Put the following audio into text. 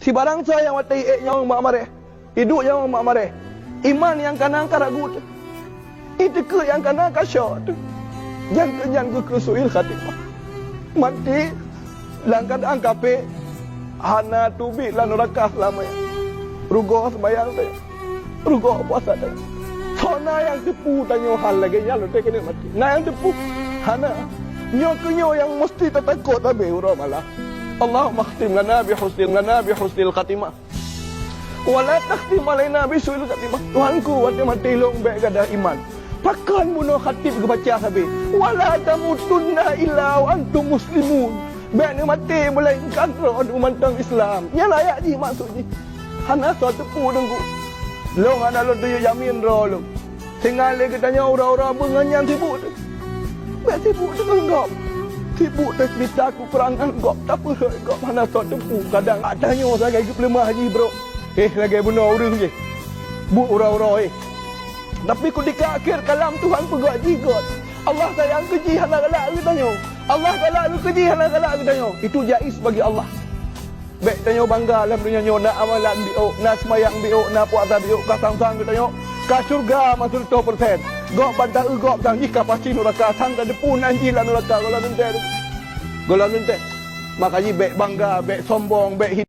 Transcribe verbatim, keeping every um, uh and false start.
Sibarang soe nyang watèe ék nyawöng bak maréh, iduek nyawöng bak maréh, iman nyang ka na ka ragut, itikeuet nyang ka na ka syok teuh. Nyan keuh nyan geukheun su'il khatimah. Maté lam keuadaan kafé, hana teubiet lam nuraka seulama nyan. Rugoe seumayang teuh. Rugoe puasa teuh. Soe na nyang teupeu tanyoe hal lagèe nyan lôn keuneuk maté? Na nyang teupeu? Hana. Nyoe keuh nyoe nyang musti tatakot sabe uroe malam. Allahumma khtim lana bi husnil, lana bi husnil khatimah. Wa la takhtim alaina bi su'il khatimah. Tuhanku, watèe maté lôn bèk gadôh iman. Pakon bunoe khatib geubaca sabe, "Wa la tamutunna illa wa antum muslimun." Bèk neumaté meulaénkan droeneuh mantong Islam. Nyan ayat jih maksud jih. Hana soe teupeu deungku. Lôn hana lôn tujoh jamin droe lôn. Singoh lé geutanyoe uroe-uroe beungon nyan sibuk teuh. Bèk sibuk teuh ngon gob. Sibuk teuh cerita keukurangan gob, tapeurhot gob hana soe teupeu. Kadang tanyoe sagai geupeuleumah jih brok. Eh, lagèe bunoe ureueng jih. Buet uroe-uroe, eh. Tapi keutika akhé kalam Tuhan peugah jih göt. Allah sayang keu jih hana galak keu tanyoe. Allah galak keu jih hana galak keu tanyoe. Itu jaiz bagi Allah. Bèk tanyoe bangga lam donya nyoe na amalan biôk, na seumayang biôk, na puasa biôk, ka sang-sang geutanyoe ka syeuruga meuseureutoh persen. Gob ban taeu gob sang jih ka pasti nuraka, sang ka deupeu nan jih lam nuraka gohlom teuntèe. Gohlom teuntèe. Maka jih bèk bangga, bèk sombong, bèk